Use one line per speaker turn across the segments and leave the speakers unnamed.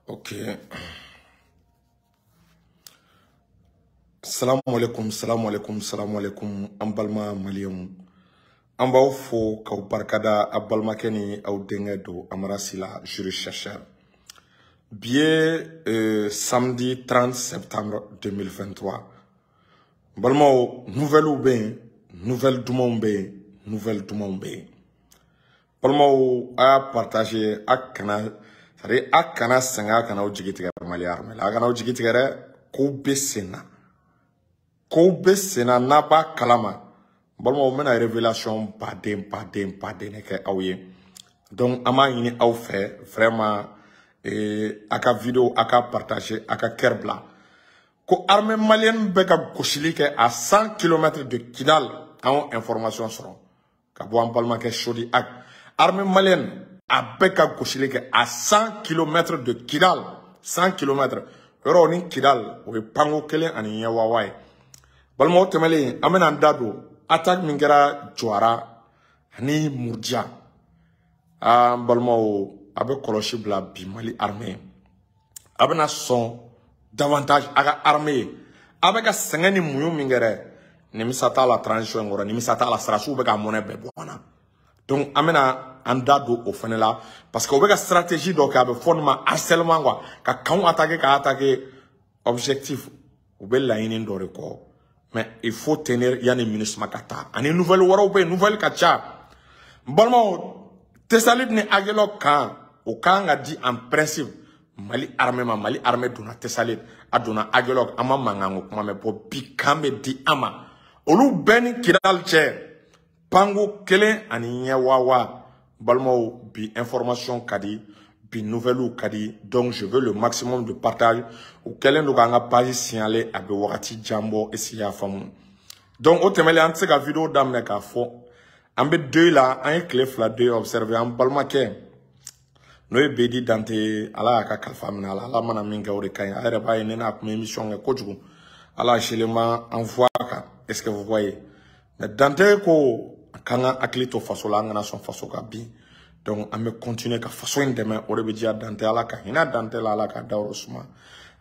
Ok. Salam alaikum, salam alaikum, salam alaikum. An balima maliyɛnw. An b'aw fo k'aw barikada a balimakɛ ni aw denkɛ don Amara Sylla, juriste chercheur. Bi ye samedi 30 septembre 2023. N balimaw, nouvelles bɛ yen, nouvelle dumanw bɛ yen, nouvelle dumanw bɛ yen. Balimaw, a y'a partager, a kana, c'est à dire a kana sɛgɛn, a kana aw jigi tigɛ Mali armée la, a kana aw jigi tigɛ dɛ, kow bɛ sen na. Kow bɛ sen na n'a b'a kalama. Balimaw, n bɛna révélation baden baden baden de kɛ aw ye. Donc an b'a ɲini aw fɛ vraiment a ka vidéo, a ka partager, a ka cœur bila. Ko armée malienne bɛ ka gosili kɛ à 100 km de Kidal, an y'o information sɔrɔ ka bɔ an balimakɛ Sodi Ak. Armée malienne a bɛ ka gosili kɛ à 100 km de Kidal, 100 km. Yɔrɔ ni Kidal o ye panko kelen ani ɲɛwawa ye. Balimaw, tɛmɛlen an bɛna an da don attaque min kɛra Jɔra ani Murdiya. An balimaw, a bɛ kɔlɔsi bila bi Mali armée. A bɛna sɔn davantage a ka armée ye. A bɛ ka sɛgɛn ni muɲu min kɛ dɛ, nimisa t'a la transition in kɔrɔ, nimisa t'a la, sarasiw bɛ ka mɔnɛ bɛɛ bɔ an na. Donc an bɛna an da don o fɛnɛ la parce que u bɛ ka stratégie dɔ kɛ, a bɛ fɔ nin ma harcèlement quoi, ka kanw attaquer, ka attaquer objectif, u bɛ laɲini dɔ de kɔ. Mais il faut tenir yanni MINUSMA ka taa. Ani nouvelle wɛrɛw bɛ yen, nouvelle ka ca. N balimaw, Tessalit ni Aguelhok kan, o kan ka di en principe Mali armée ma. Mali armée donna Tessalit, a donna Aguelhok, an ma mankan ko kuma mɛn. Bɔn bi kan bɛ di an ma. Olu bɛɛ ni Kidal cɛ, panko kelen ani ɲɛwawa. Balimaw, bi information ka di, bi nouvelle ka di. Donc je veux le maximum de partage. U kɛlen don k'an ka page signaler, a bɛ wagati jan bɔ, est ce que i y'a faamu? Donc o tɛmɛnen, an tɛ se ka vidéo daminɛ k'a fɔ an bɛ deuil la. An ye tile 2 deuil observer an balimakɛ, n'o ye Bedi Dante ye. Ala y'a ka kalifa minɛ a la, Ala mana min kɛ o de ka ɲi. A yɛrɛ b'a ye ne n'a tun bɛ émission kɛ kojugu, Ala selen an fɔ a kan, est ce que vous voyez? Mais Dante ko k'an ka hakili to faso la, an kana sɔn faso ka bin. Donc an bɛ continuer ka faso in dɛmɛ, o de bɛ diya Dante. Ala ka hinɛ Dante la, Ala ka dayɔrɔ suma,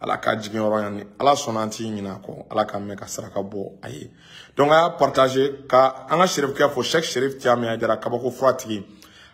Ala ka jigin yɔrɔ yan ni Ala sɔnna, an t'i ɲinɛ a kɔ, Ala ka mɛn ka saraka bɔ a ye. Donc a y'a partager ka an ka Serifukɛ fo, Cheikh Serif Tiami Hayidara, kabako fura tigi.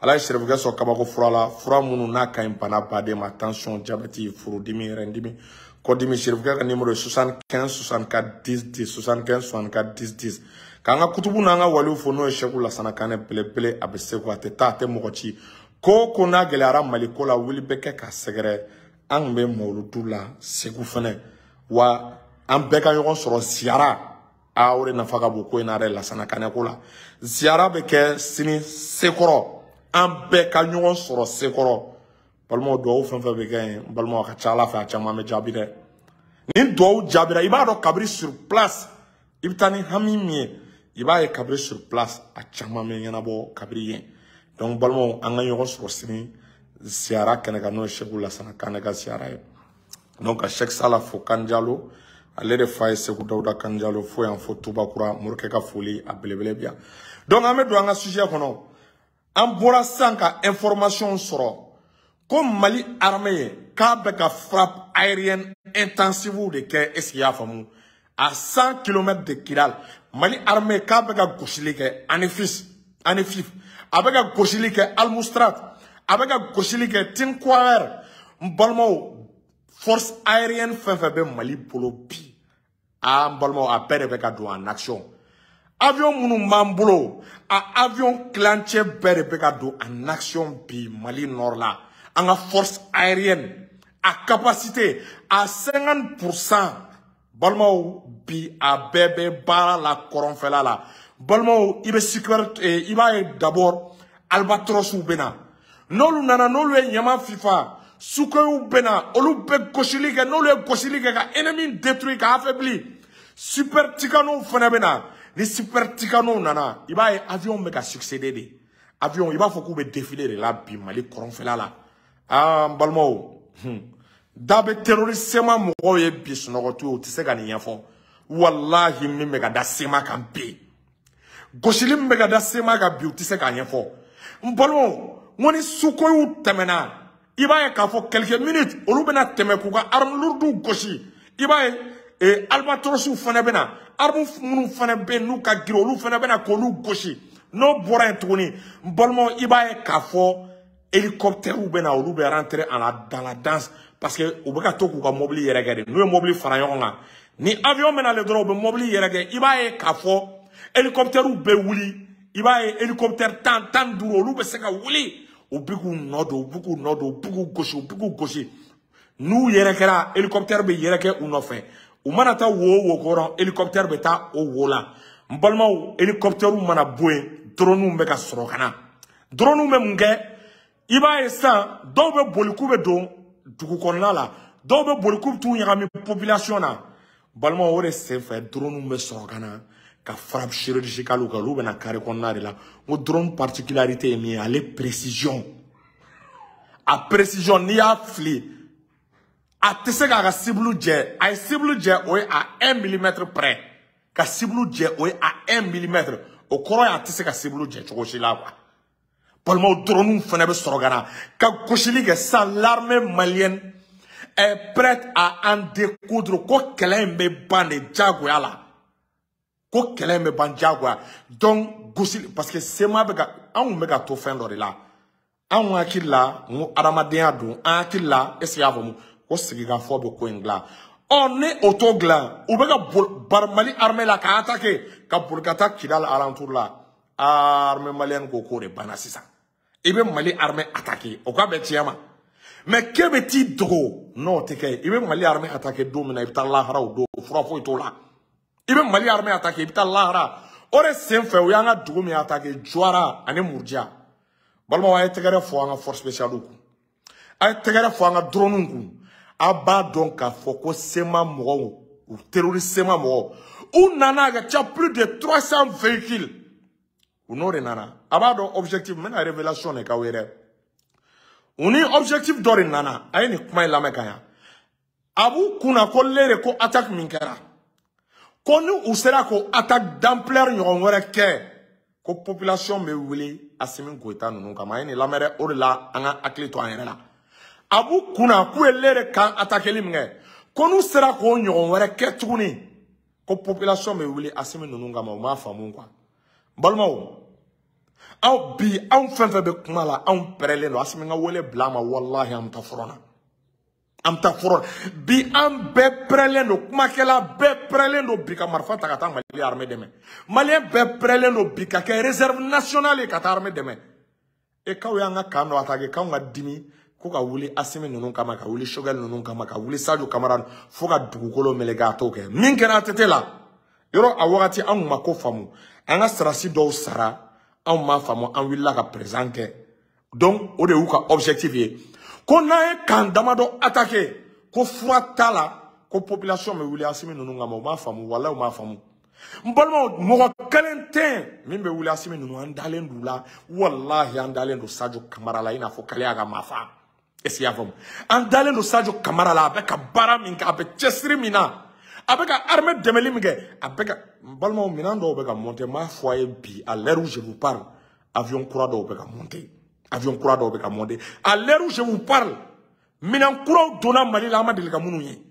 Ala ye Serifukɛ sɔn kabako fura la, fura minnu n'a ka ɲi bana baden ma, tension, diabète, furudimi, rɛndimi, kɔdimi. Serifukɛ ka numéro ye 75 64 10 10, 75 64 10 10. K'an ka kutubu n'an ka waliw fo, n'o ye Seku Lasana Kanɛ belebele, a bɛ segu, a tɛ taa, a tɛ mɔgɔ ci. Ko ko n'a gɛlɛyara Mali ko la, wuli bɛ kɛ k'a sɛgɛrɛ. An tun bɛ mawuludu la Segu fɛnɛ, wa an bɛɛ ka ɲɔgɔn sɔrɔ ziyara. A o de nafa ka bon ko in na dɛ, Lasana Kanɛ ko la. Ziyara bɛ kɛ sini Sekɔrɔ, an bɛɛ ka ɲɔgɔn sɔrɔ Sekɔrɔ. Balimaw, duwawu fɛn fɛn bɛ kɛ yen, n balimaw, a ka ca Ala fɛ a caman bɛ jaabi dɛ. Ni duwawu jaabira, i b'a dɔn kabiri sur place i bɛ taa ni hami min ye, i b'a ye kabiri sur place a caman bɛ ɲɛnabɔ kabiri yen. Donc balimaw, an ka ɲɔgɔn sɔrɔ sini ziyara kɛnɛ kan, n'o ye Seku Lasana Kanɛ ka ziyara ye. Donc ka Cheikh Sala fo Kanjalo, ale de fa ye Seku Dawuda Kanjalo, fo yan fo Tubakura, morikɛ ka foli a belebele bi yan. Donc an bɛ don an ka sujet kɔnɔ. An bɔra sisan ka information sɔrɔ ko Mali armée ye k'a bɛ ka frappe aérienne intensive de kɛ, est ce que i y'a faamu? À 100 km de Kidal, Mali armée k'a bɛ ka gosili kɛ Anefis, Anefif, a bɛ ka gosili kɛ Almoustrat, a bɛ ka gosili kɛ Tinkwaer. N balimaw, force aérienne fɛn fɛn bɛ Mali bolo bi, a n balimaw, a bɛɛ de bɛ ka don en action. Avion minnu b'an bolo, a avion kilancɛ bɛɛ de bɛ ka don en action bi Mali nord la. An ka force aérienne a capacité à 50%, balimaw, bi a bɛɛ bɛ baara la kɔrɔnfɛla la. Balimaw, i bɛ sécurité, i b'a ye d'abord albatrosw bɛ na, n'olu nana, n'olu ye ɲama fifa, Sukhoïw bɛ na, olu bɛ gosili kɛ, n'olu ye gosili kɛ ka ennemi détruire, ka affaibli. Super Tucanow fana bɛ na. Ni Super Tucanow nana, i b'a ye avion bɛ ka succéder de, avion i b'a fɔ k'u bɛ défiler de la bi Mali kɔrɔnfɛla la. Aa n balimaw, da bɛ terroriste CMA mɔgɔw ye bi, sunɔgɔ t'u ye, u tɛ se ka nin ɲɛfɔ. Walahi, min bɛ ka da CMA kan bi, gosili min bɛ ka da CMA kan bi, u tɛ se k'a ɲɛfɔ. N balimaw, N ko ni Sukhoïw tɛmɛna, i b'a ye k'a fɔ quelques minutes olu bɛna tɛmɛ k'u ka arme lourdes gosi. I b'a ye albatrosiw fana bɛna, arme minnu fana bɛ yen n'u ka girin, olu fana bɛna k'olu gosi. N'o bɔra yen tuguni, n balimaw, i b'a ye k'a fɔ hélicoptère bɛna, olu bɛ rentrer dans la danse, parce que u bɛ ka to k'u ka mobili yɛrɛ kɛ de. N'u ye mobili fara ɲɔgɔn kan, ni avion bɛna ale dɔrɔn, u bɛ mobili yɛrɛ kɛ. I b'a ye k'a fɔ hélicoptère bɛ wuli, i b'a ye hélicoptère 10, 15, olu bɛ se ka wuli, u bɛ k'u nɔ don, u bɛ k'u nɔ don, u bɛ k'u gosi, u bɛ k'u gosi. N'u yɛrɛ kɛra, hélicoptère bɛ yɛrɛ kɛ u nɔfɛ. U mana taa wo o wo kɔrɔ, hélicoptère bɛ taa o wo la. N balimaw, hélicoptère mana bɔ yen, drone bɛ ka sɔrɔ ka na. Drone bɛ mun kɛ? I b'a ye sisan, dɔw bɛ boli k'u bɛ don dugu kɔnɔna la, dɔw bɛ boli k'u bɛ t'u ɲagami population na. Balimaw, o de senfɛ drone bɛ sɔrɔ ka na ka frappe chirurgicale kɛ. Olu bɛna carré kɔnɔna de la. N ko drone particularité ye min ye, ale précision, a précision, n'i y'a fili, a tɛ se k'a ka cible jɛ. A ye cible jɛ, o ye à 1 millimètre près. Ka cible jɛ, o ye à 1 millimètre, o kɔrɔ ye a tɛ se ka cible jɛ cogo si la, quoi. Balimaw, drone fana bɛ sɔrɔ ka na ka gosili kɛ. Sisan l'armée malienne est prête à en découdre. Ko kɛlɛ in bɛ ban de diyagoya la, ko kɛlɛ in bɛ ban diyagoya. Donc gosili, parce que CMA bɛ ka, anw kun bɛ ka to fɛn dɔ de la, anw hakili la, n ko adamadenya don, an hakili la, est ce que i y'a faamu, ko sigikafɔ bɛ ko in dilan. Ɔ, ni o t'o dilan, u bɛ ka boli bari Mali armée la k'a attaquer, ka boli ka taa Kidal alentour la. Armée malienne ko k'o de banna sisan. I bɛ Mali armée attaquer, o ka bɛn tiɲɛ ma, mais k'e bɛ t'i dogo, n'o tɛ kɛ. I bɛ Mali armée attaquer don min na, i bɛ taa lahara o don, fura foyi t'o la. I bɛ Mali armée attaquer, i bɛ taa lahara. O de sen fɛ, u y'an ka dugu min attaquer, Juwara ani Murjiya. Balimaw, a ye tɛgɛrɛ fɔ an ka force spéciale kun, a ye tɛgɛrɛ fɔ an ka drone kun. A b'a dɔn k'a fɔ ko CMA mɔgɔw, u terroriste CMA mɔgɔw, u nana a ka ca plus de 300 véhicules, u n'o de nana. A b'a dɔn objectif, n bɛna révélation de k'aw ye dɛ. U ni objectif dɔ de nana. A ye nin kuma in lamɛn ka ɲa. A b'u kunna ko lere ko attaque min kɛra, ko ni u sera k'o attaque d'ampleur ɲɔgɔn wɛrɛ kɛ, ko population bɛ wuli Assimi Goïta ninnu kama. A ye nin lamɛn dɛ. O de la, an ka hakili to an yɛrɛ la. A b'u kunna k'u ye lere kan attaqueli min kɛ, ko n'u sera k'o ɲɔgɔn wɛrɛ kɛ tuguni, ko population bɛ wuli Assimi ninnu kama. U m'a faamu, quoi. Balimaw, aw bi, anw fɛn fɛn bɛ kuma la, anw pɛrɛlen don. Assimi ka wele bila a ma, walahi, an bɛ taa front na, an bɛ taa front bi. An bɛɛ pɛrɛlen don, kumakɛla bɛɛ pɛrɛlen don bi ka marifa ta ka taa Mali armée dɛmɛ. Malien bɛɛ pɛrɛlen don bi ka kɛ réserve nationale ye ka taa armée dɛmɛ. E k'aw y'an ka camp dɔ attaquer, k'anw ka dimi ko ka wuli Assimi ninnu kama, ka wuli Choguel ninnu kama, ka wuli Sadio Camara, fo ka dugukolo meleke, a t'o kɛ. Min kɛra ATT la yɔrɔ, a wagati an kun ma ko faamu, an ka sarasi dɔw sara, anw m'a faamu, an wulila ka président kɛ. Donc o de y'u ka objectif ye, ko n'an ye camp damadɔ attaquer, ko fura t'a la, ko population bɛ wuli Assimi ninnu kama. U m'a faamu, walahi, u m'a faamu. N balimaw, mɔgɔ kelen tɛ yen min bɛ wuli Assimi ninnu. An dalen d'u la, walahi, an dalen don Sadio Camara la, i n'a fɔ k'ale y'a ka maa fa. Est ce que i y'a faamu? An dalen don Sadio Camara la. A bɛ ka baara min kɛ, a bɛ cɛsiri min na, a bɛ ka armée dɛmɛli min kɛ, a bɛ ka, n balimaw, minɛn dɔw bɛ ka monter. N b'a fɔ a ye bi, à l'heure où je vous parle, avion kura dɔw bɛ ka monter, avion kura dɔw bɛ ka monter. À l'heure où je vous parle, minɛn kuraw donna Mali la, an ma deli ka minnu ye.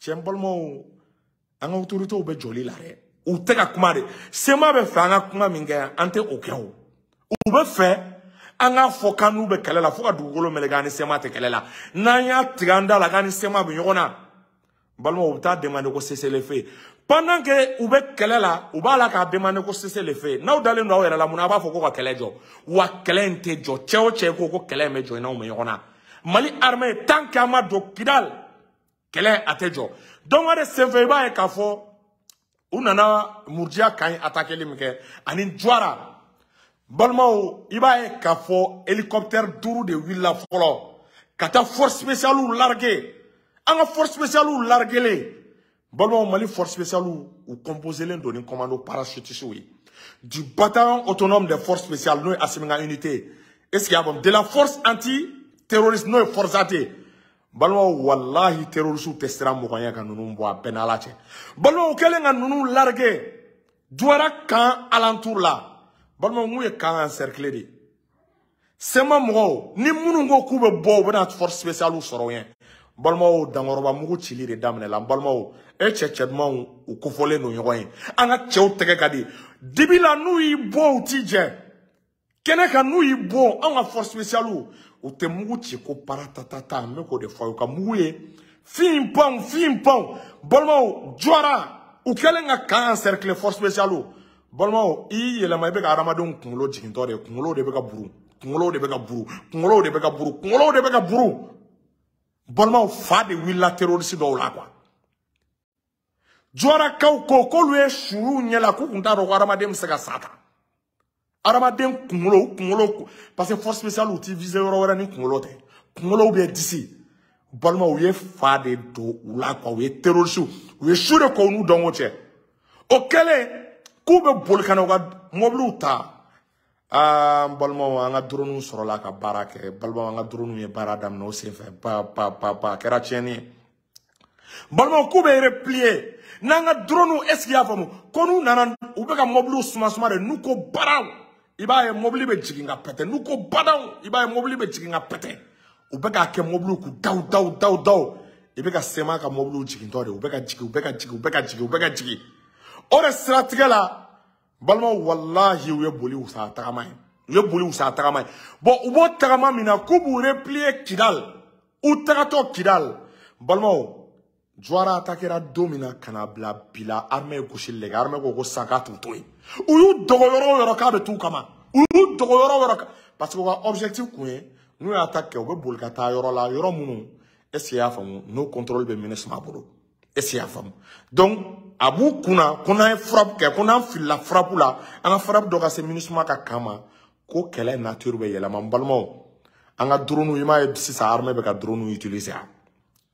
Cɛ, n balimaw, an ka autorités bɛ jɔli la dɛ, u tɛ ka kuma de. CMA bɛ fɛ an ka kuma min kɛ, an tɛ o kɛ. O u bɛ fɛ an k'a fɔ k'an n'u bɛ kɛlɛ la fo ka dugukolo meleke. An ni CMA tɛ kɛlɛ la. N'an y'a tigɛ an da la k'an ni CMA bɛ ɲɔgɔn na, balimaw, u bɛ taa demander ko cessez-le-feu. Pendant que u bɛ kɛlɛ la, u b'a la k'a demander ko cessez-le-feu. N'aw dalen don aw yɛrɛ la, mun na a b'a fɔ ko ka kɛlɛ jɔ? Wa kɛlɛ in tɛ jɔ. Cɛ o cɛ ko ko kɛlɛ in bɛ jɔ, i n'anw bɛ ɲɔgɔn na. Mali armée, tant que an ma don Kidal, kɛlɛ a tɛ jɔ. Donc o de senfɛ, i b'a ye k'a fɔ u nana Murjiya camp in attaqueli min kɛ ani Juwara, balimaw, i b'a ye k'a fɔ hélicoptère 5 de wulila fɔlɔ ka taa force spéciale larguer. An ka force spéciale larguelen, balimaw, Mali force spéciale, u composelen don ni commando parachutiste ye, du bataillon autonome des forces spéciales, n'o ye Assimi ka unité, est ce que y'a faamu, de la force anti terroriste, n'o ye FORSAT. Balimaw, walahi, terroriste tɛ siran mɔgɔ ɲɛ ka ninnu bɔ, a bɛɛ n'Ala cɛ. Balimaw kɛlen ka ninnu larguer Juwara camp alentour la, balimaw, mun ye camp encercler de. CMA mɔgɔw ni minnu ko k'u bɛ bɔ u bɛna force spéciale sɔrɔ yen. Balimaw dankɔrɔba mugu cili de daminɛ la n balimaw e cɛ cɛ dumanw u kofɔlen don ɲɔgɔn ye an ka cɛw tɛgɛ ka di dibi la n'u y'i bɔ u t'i jɛ kɛnɛ kan n'u y'i bɔ anw ka force spéciale u tɛ mugu ci ko paratatata n bɛ k'o de fɔ aw ye u ka mugu ye fin panw fin panw balimaw jɔra u kɛlen ka camp encercler force spéciale balimaw i y'i yɛlɛma i bɛ ka hadamadenw kunkolo jigintɔ de kunkolo de bɛ ka buru kunkolo de bɛ ka buru kunkolo de bɛ ka buru kunkolo de bɛ ka buru balimaw fa de wulila terroriste dɔw la quoi. Jɔrakaw ko k'olu ye suw ɲɛ la k'u kun t'a dɔn ko hadamaden bɛ se ka sa tan hadamaden kunkolo kunkolo parce que force spéciale u ti viser yɔrɔ wɛrɛ ni kunkolo tɛ kunkolo bɛ disi balimaw u ye fa de don u la quoi u ye terroriste u ye su de ko n'u dɔnko cɛ o kɛlen k'u bɛ boli ka na u ka mɔbiliw ta. Aa n balimaw an ka drone sɔrɔla ka baara kɛ balimaw an ka drone ye baara daminɛ o senfɛ ba ba ba ba a kɛra tiɲɛni ye balimaw k'u bɛ replier n'an ka drone est ce que i y'a faamu ko n'u nana u bɛ ka mɔbiliw suma suma de n'u ko baraw i b'a ye mɔbili bɛ jigin ka pɛtɛ n'u ko badaw i b'a ye mɔbili bɛ jigin ka pɛtɛ u bɛ k'a kɛ mɔbiliw k'u daw daw daw daw i bɛ ka CMA ka mɔbiliw jigintɔ de u bɛ ka jigin u bɛ ka jigin u bɛ ka jigin u bɛ ka jigin o de siratigɛ la balimaw walahi u ye boli wusa tagama ye u ye boli wusa tagama ye bon u b'o tagama min na k'u b'u replier Kidal u tagatɔ Kidal balimaw Jɔra attaquera don min na ka na bila bi la armée ye gosili de kɛ armée ko ko sisan k'a t'u to yen u y'u dogo yɔrɔ o yɔrɔ k'a bɛ t'u kama u y'u dogo yɔrɔ o yɔrɔ parce que u ka objectif kun ye n'u y'a attaque kɛ u bɛ boli ka taa yɔrɔ la yɔrɔ minnu est ce que i y'a faamu n'o contrôle bɛ MINUSMA bolo est ce que i y'a faamu donc a b'u kunna ko n'an ye frappe kɛ ko n'an filila frappe la an ka frappe dɔ ka se MINUSMA ka camp ma ko kɛlɛ nature bɛ yɛlɛma n balimaw an ka drone i m'a ye sisan armée bɛ ka drone utiliser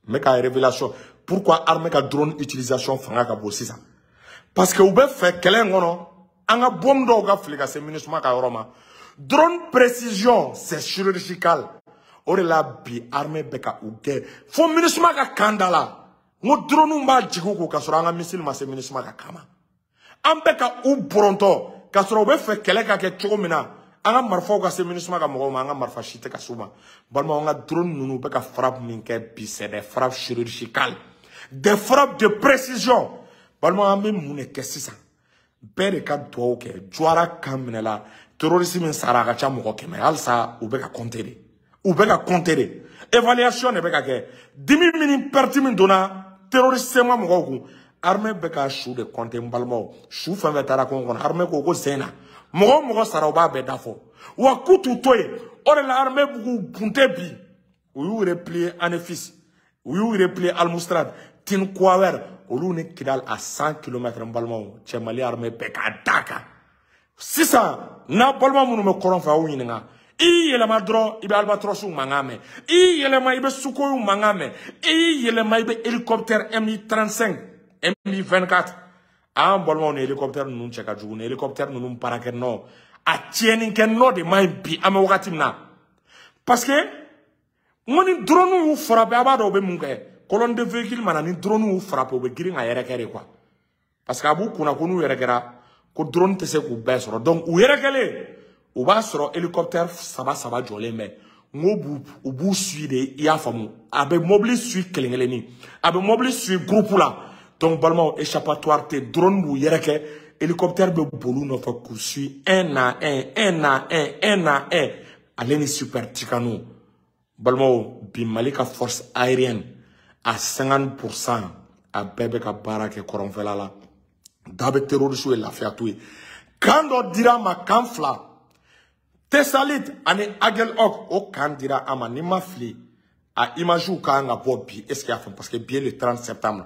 n bɛ ka révélation pourquoi armée ka drone utilisation fanga ka bon sisan parce que u bɛ fɛ kɛlɛ in kɔnɔ an ka bombe dɔw ka fili ka se MINUSMA ka yɔrɔ ma drone précision c'est chirurgical o de la bi armée bɛ ka u gɛn fo MINUSMA ka camp da la n ko drone b'a jigin u kun ka sɔrɔ an ka missile ma se MINUSMA ka camp ma an bɛ ka u bɔrɔntɔ ka sɔrɔ u bɛ fɛ kɛlɛ ka kɛ cogo min na an ka marifaw ka se MINUSMA ka mɔgɔw ma an ka marifa si tɛ ka s'u ma balimaw an ka drone ninnu bɛ ka frappe min kɛ bi c'est des frappes chirurgicales des frappes de précision balimaw an bɛ mun de kɛ sisan bɛɛ de ka duwawu kɛ Jɔra kan minɛla terroriste min sara a ka ca mɔgɔ 100 halisa u bɛ ka compter de u bɛ ka compter de évaluation de bɛ ka kɛ dimi min ni perte min donna terroriste CMA mɔgɔw kun armée bɛ ka su de compter n balimaw su fɛn fɛn taara kungo kɔnɔ armée ko ko sen na mɔgɔ o mɔgɔ sara u b'a bɛɛ da fɔ wa k'u t'u to yen o de la armée b'u bunte bi u y'u replier Anefis u y'u replier Almourad Tinkower olu ni Kidal à 100 km n balimaw cɛ Mali armée bɛɛ k'a da kan sisan n'a balima minnu bɛ kɔrɔn fɛ aw ɲininka i y'i yɛlɛma dɔrɔn i bɛ albatross mankan mɛn i y'i yɛlɛma i bɛ Sukhoi mankan mɛn i y'i yɛlɛma i bɛ hélicoptère Mi-35 Mi-24 an balimaw ni hélicoptère ninnu cɛ ka jugu ni hélicoptère ninnu baarakɛ nɔ a tiɲɛnikɛ nɔ de man ɲi bi an bɛ wagati min na parce que n ko ni drone y'u frappé a b'a dɔn u bɛ mun kɛ colonne de véhicule mana ni drone y'u frappé u bɛ girin ka yɛrɛkɛ de quoi parce que a b'u kunna ko n'u yɛrɛkɛra ko drone tɛ se k'u bɛɛ sɔrɔ donc u yɛrɛkɛlen u b'a sɔrɔ hélicoptère saba saba jɔlen bɛ n ko b'u u b'u suit de i y'a faamu a bɛ mobili suit kelen kelenni a bɛ mobili suit groupe la donc balimaw échappatoire tɛ drone b'u yɛrɛkɛ hélicoptère bɛ boli u nɔfɛ k'u suit un à un un à un un à un ale ni Super Tucano balimaw bi Mali ka force aérienne à 50% a bɛɛ bɛ ka baara kɛ kɔrɔnfɛla la da bɛ terroriste ye lafiya t'u ye camp dɔ dira a ma camp fila Tessalit ani Aguelhok o camp dira a ma ni ma fili a image kan ka bɔ bi est ce que y'a faamu parce que bi ye le 30 septembre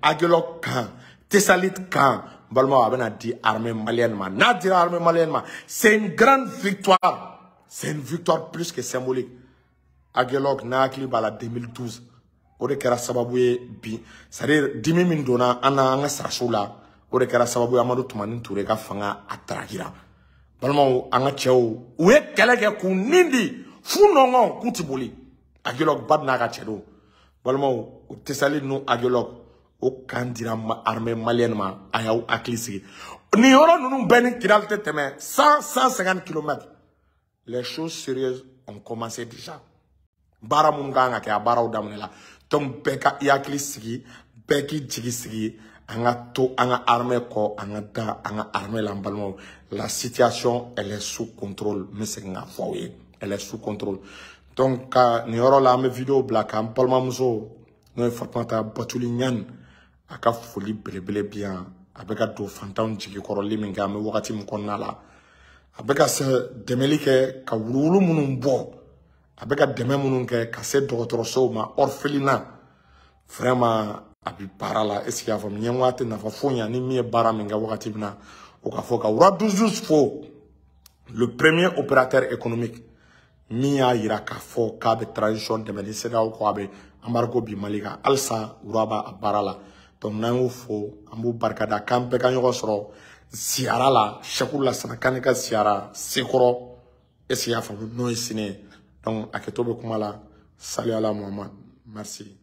Aguelhok camp Tessalit camp balimaw a bɛna di armée malienne ma n'a dira armée malienne ma c'est une grande victoire, c'est une victoire plus que symbolique. Aguelhok n'a hakili b'a la 2012 o de kɛra sababu ye bi c'est à dire dimi min donna an na an ka sarasiw la o de kɛra sababu ye Amadu Tumani Ture ka fanga a tarakira balimaw an ka cɛw u ye kɛlɛ kɛ k'u nin di fu nɔngɔn k'u ti boli Aguelhok ba n'a ka cɛ don balimaw o Tessalit n'u Aguelhok o camp dira armée malienne ma a y'aw hakili sigi nin yɔrɔ ninnu bɛɛ ni Kidal tɛ tɛmɛ 100 150 kilomètres. Les choses sérieuses ont commencé déjà. Baara mun kan ka kɛ, a baaraw daminɛ la. Donc bɛɛ ka i hakili sigi, bɛɛ k'i jigi sigi, an ka to an ka armée kɔ, an ka da an ka armée la. An balimaw, la situation, elle est sous contrôle. N bɛ segin k'a fɔ aw ye, elle est sous contrôle. Donc ka nin yɔrɔ la, an bɛ vidéo bila k'an balimamuso, n'o ye Fatumata Batuli Ɲani, a ka foli belebele bi yan. A bɛ ka don fantanw jigi kɔrɔli min kɛ, an bɛ wagati min kɔnɔna la, a bɛ ka se dɛmɛli kɛ ka wuluwulu minnu bɔ, a bɛ ka dɛmɛ minnu kɛ ka se dɔgɔtɔrɔsow ma, orphelinat, vraiment a bi baara la. Est ce que y'a faamu? Ɲɛmɔgɔya tɛ nafa foyi ɲa ni min ye baara min kɛ wagati min na, o ka fɔ ka Roi 12 fo, le premier opérateur économique min y'a yira k'a fɔ k'a bɛ transition dɛmɛ ni CEDEAO ko a bɛ embargo bi Mali kan. Halisa Roi b'a baara la. Donc n'an y'o fo, an b'u barikada, k'an bɛɛ ka ɲɔgɔn sɔrɔ ziyara la, Sɛku Lasana Kane ka ziyara Sekɔrɔ. Est ce que y'a faamu? N'o ye sini ye. Donc hakɛto bɛ kuma la. Sali ala Muhammad. Merci.